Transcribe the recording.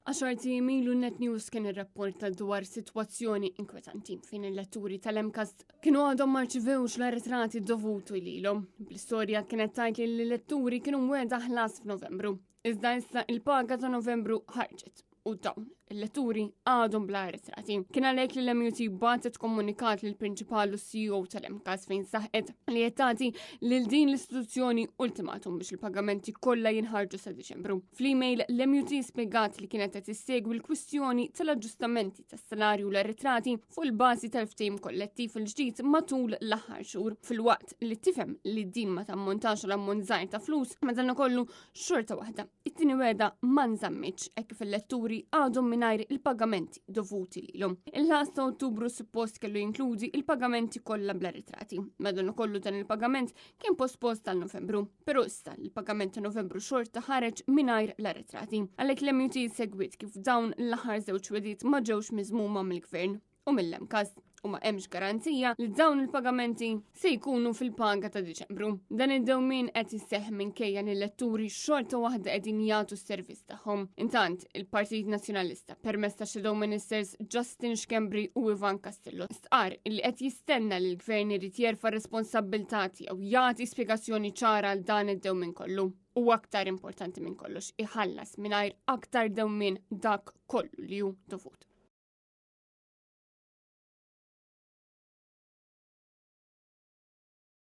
Għaxart ijiem ilu Net News kien irrapporta dwar sitwazzjoni inkwetanti fejn il-letturi tal-MCAST kienu għadhom ma rċivewx l-arretrati dovuti lilhom. Bl-istorja kienet tgħid li l-letturi kienu mwegħda ħlas f'Novembru. Iżda issa il-paga ta' Novembru ħarġet u dawn il-letturi għadhom bla arretrati. Kien għalhekk li l-MUT bagħtet komunikat lil prinċipal u CEO tal-MCAS fejn saħqet li qed tagħti lil din l-istituzzjoni ultimatum biex il-pagamenti kollha jinħarġu sa Diċembru. Fl-email l-MUT spjegat li kienet qed issegwi l-kwistjoni tal-aġġustamenti tas-salarju u l-arretrati fuq il-bażi tal-ftehim kollettiv il-ġdid matul l-aħħar xhur filwaqt li tifhem li din ma tammontax l-ammont żgħir ta' flus madankollu xorta waħda. It-tieni wegħda ma nżammitx hekk kif il-letturi għadhom mingħajr il-pagamenti dovuti lilhom. Il-ħlas ta' Ottubru suppost kellu jinkludi il-pagamenti kollha bla ritrati. Madankollu dan il-pagament kien pospost għal Novembru, però issa l-pagament ta' Novembru xorta ħareġ mingħajr l-arretrati. Għalhekk l-MUT segwit kif dawn l-aħħar żewġ wegħdiet ma ġewx miżmuma mill-gvern u mill-MCAS u ma hemmx garanzija li dawn il-pagamenti se jkunu fil-paga ta' Diċembru. Dan id-dewmien qed isseħħ minkejja li l-letturi xorta waħda qegħdin jagħtu s-servizz tagħhom. Intant, il-Partit Nazzjonalista permezz ta' Shadow Ministers Justin Schembri u Ivan Castillo stqar li qed jistenna li l-gvern irid jerfa' responsabbiltà tiegħu jagħti spjegazzjoni ċara għal dan id-dewmien kollu. U aktar importanti minn kollox, iħallas mingħajr aktar dewmien dak kollu li hu dovut.